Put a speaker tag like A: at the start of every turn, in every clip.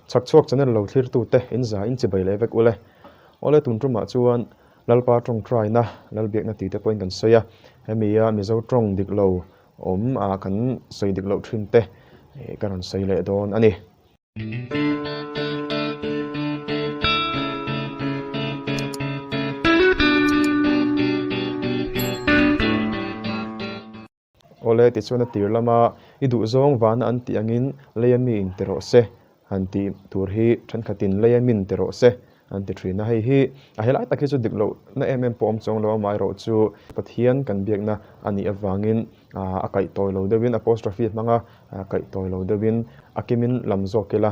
A: Chhakchhuak channel lo thlirtute in za in chibai leh vek ule. Awle tun tumah chuan Lalpa tawng try-na, Lalbiakna tih te pawhin kan sawi a, hemi a Mizo tawng dik lo awm a kan sawi dik loh thin te ka rawn sawi leh dawn a ni. Awle tichuan a tir lama i duhzawng vana an tih angin leia mi in ti rawh se han tih tur hi thenkhatin leia min ti rawh se an ti thin a. Hei hi a helai tak hi chu dik lohna em em pawh awm chuang lo amaherawh chu Pathian kan biakna a nih avangin a kaih tawi lo deuhin apostrophe hmanga kaih tawi lo deuhin a kimin lam zawk ila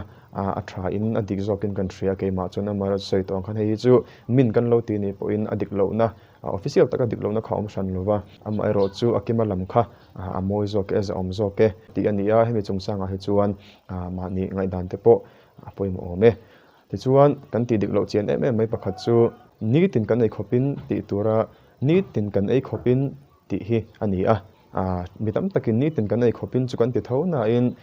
A: a tha in a dik zawkin kan hria keimah chuan amaherawh chu sawi tawh ang khan hei hi chu min kan lo tih nih pawhin a dik lohna A official taka dik lohna kha a awm hran lo va, amaherawh chu a kima lam kha a mawi zawk e, a zahawm zawk e tih a ni a, hemi chungchangah hi chuan mahni ngaihdan te pawh a pawimawh awm e. Tichuan, kan tih dik loh chian em em mai pakhat chu nitin kan ei khawpin tih tura nitin kan ei khawpin tih hi a ni a. Mi tam takin nitin kan ei khawpin chu kan ti tho nain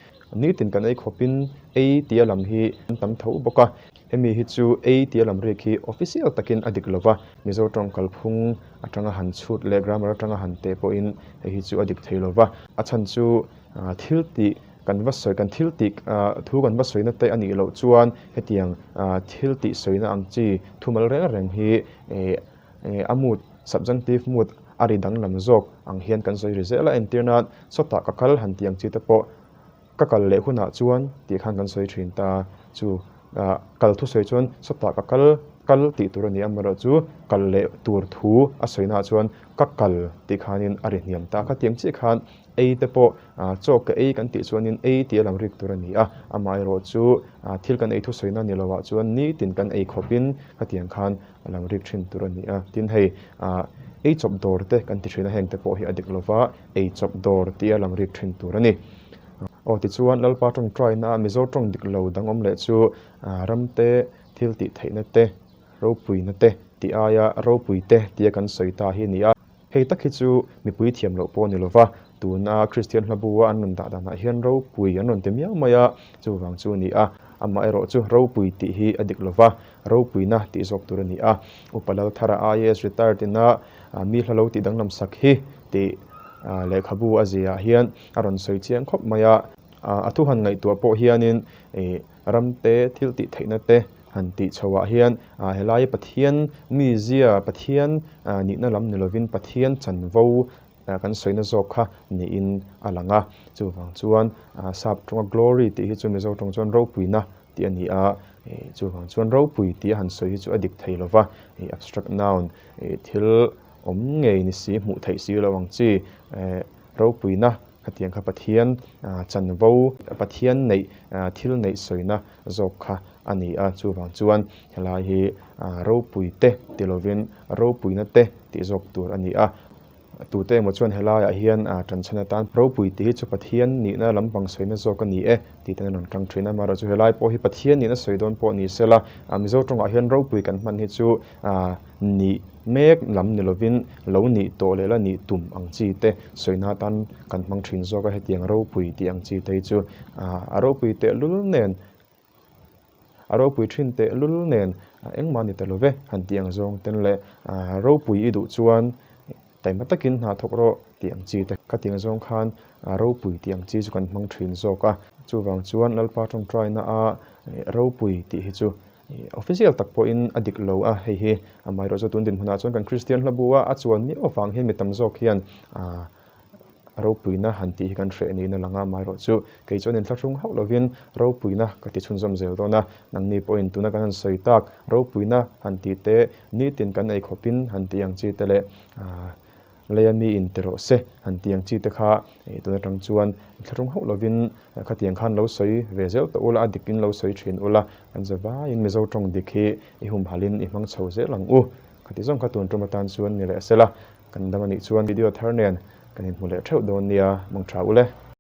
A: nitin kan ei khawpin ei tia lam hi an tam tho bawk a. Hemi hi chu ei tia lam rik hi official takin a dik lova, Mizo tawng kalphung atanga han chhut leh grammar atanga han teh pawhin hei hi chu a dik thei lova. A chhan chu thil tih kan va sawi, kan thil tih thu kan va sawina te a nih loh chuan hetiang thil tih sawina ang chi thumal reng reng hi A mood, subjunctive mood, a ri danglam zawk ang hian kan sawi ri zel a, entir nan sawtah ka kal han tih ang chi te pawh ka kal leh hunah chuan tih khan kan sawi thin ta chu kal thusawi chuan sawtah ka kal kal tih tur a ni amaherawh chu kal leh tur thu a sawi naah chuan ka kal tih khanin a ri hniam ta khatiang chiah khan ei te pawh chaw ka ei kan tih chuanin ei tih a lang rik tur a ni a amaherawh chu thil kan ei thusawina ni lovah chuan nitin kan ei khawpin khatiang khan a lo rik thin tur a ni a. Tin hei ah ei chawp dawr te kan ti thin a, heng te pawh hi a dik lova ei chawp dawr tia lang rik thin tur a ni. Aw tichuan Lalpa tawngtaina a Mizo tawng dik lo dang awm leh chu ah ram te, thil tih theihna te, ropuina te tih aia ropui te tia kan sawi ta hi a ni a. Hei tak hi chu mipui thiam loh pawh a ni lova, tuna Kristian hlabua an rawn dah danah hian ropui an rawn ti miau mai a, chuvang chu a ni a. Amaherawh chu ropui tih hi a dik lova, ropuina tih zawk tur a ni a. Upa Lalthara IAS retired ina mi hla lo tih danglam sak hi tih lehkhabu a ziah hian a rawn sawi chiang khawp mai a. A thu han ngaihtuah pawh hianin ram te, thil tih theihna te han tih chhoah hian helai Pathian mizia, Pathian nihna lam ni lovin Pathian chanvo kan sawina zawk kha niin a lang a. Chuvang chuan sap tawnga glory tih hi chu Mizo tawng chuan ropuina tih a ni a, chuvang chuan ropui tih a han sawi hi chu a dik thei lova, abstract noun thil awm ngei ni si, hmuh theih si lo ang chi ropuina Khatiang kha Pathian chanvo, Pathian neih, thil neih sawina zawk kha a ni a. Chuvang chuan helai hi ropui te ti lovin ropuina te tih zawk tur a ni a. Tute emaw chuan helaiah hian tanchhan atan ropui tih hi chu Pathian nihna lampang sawina zawk a ni e tih ten an rawn tang thin a. Amaherawhchu chu helai pawh hi Pathian nihna sawi dawn pawh ni sela, Mizo tawngah hian ropui kan hman hi chu Nih mek lam ni lovin lo nih tawh leh la nih tum ang chi te sawina atan kan hmang thin zawk a, hetiang ropui tih ang chi te hi chu a ropui tehlul nen a ropui thin tehlul nen engmah ni ta lo ve han tih ang zawng ten leh ropui i duh chuan taima takin hna thawk rawh tih ang chi te khatiang zawng khan ropui tih ang chi chu kan hmang thin zawk a, chuvang chuan Lalpa tawngtaina a ropui tih hi chu Official tak pawhin a dik lo a, hei hi amaherawh chu tun dinhmunah chuan kan Kristian hla bu a, a chuan miau avang hian mi tam zawk hian ropuina han tih hi kan hreh niin a lang a, amaherawh chu kei chuan inthlahrung hauh lovin ropuina ka ti chhunzawm zel dawn a, nangni pawhin tuna kan han sawi tak ropuina han tih te, nitin kan ei khawpin han tih ang chi te leh Leia mi in ti rawh se han ti ang chi te kha tun atang chuan thlahrung hauh lovin khatiang khan lo sawi ve zel tawh ula, a dik in lo sawi thin ula, kan za vaiin Mizo tawng dik hi i humhalh in i hmang chho zel ang u. Khati zawng kha tun tum atan chuan ni leh sela, kan dam anih chuan video thar nen kan inhmu leh theuh dawn nia, mangtha ule.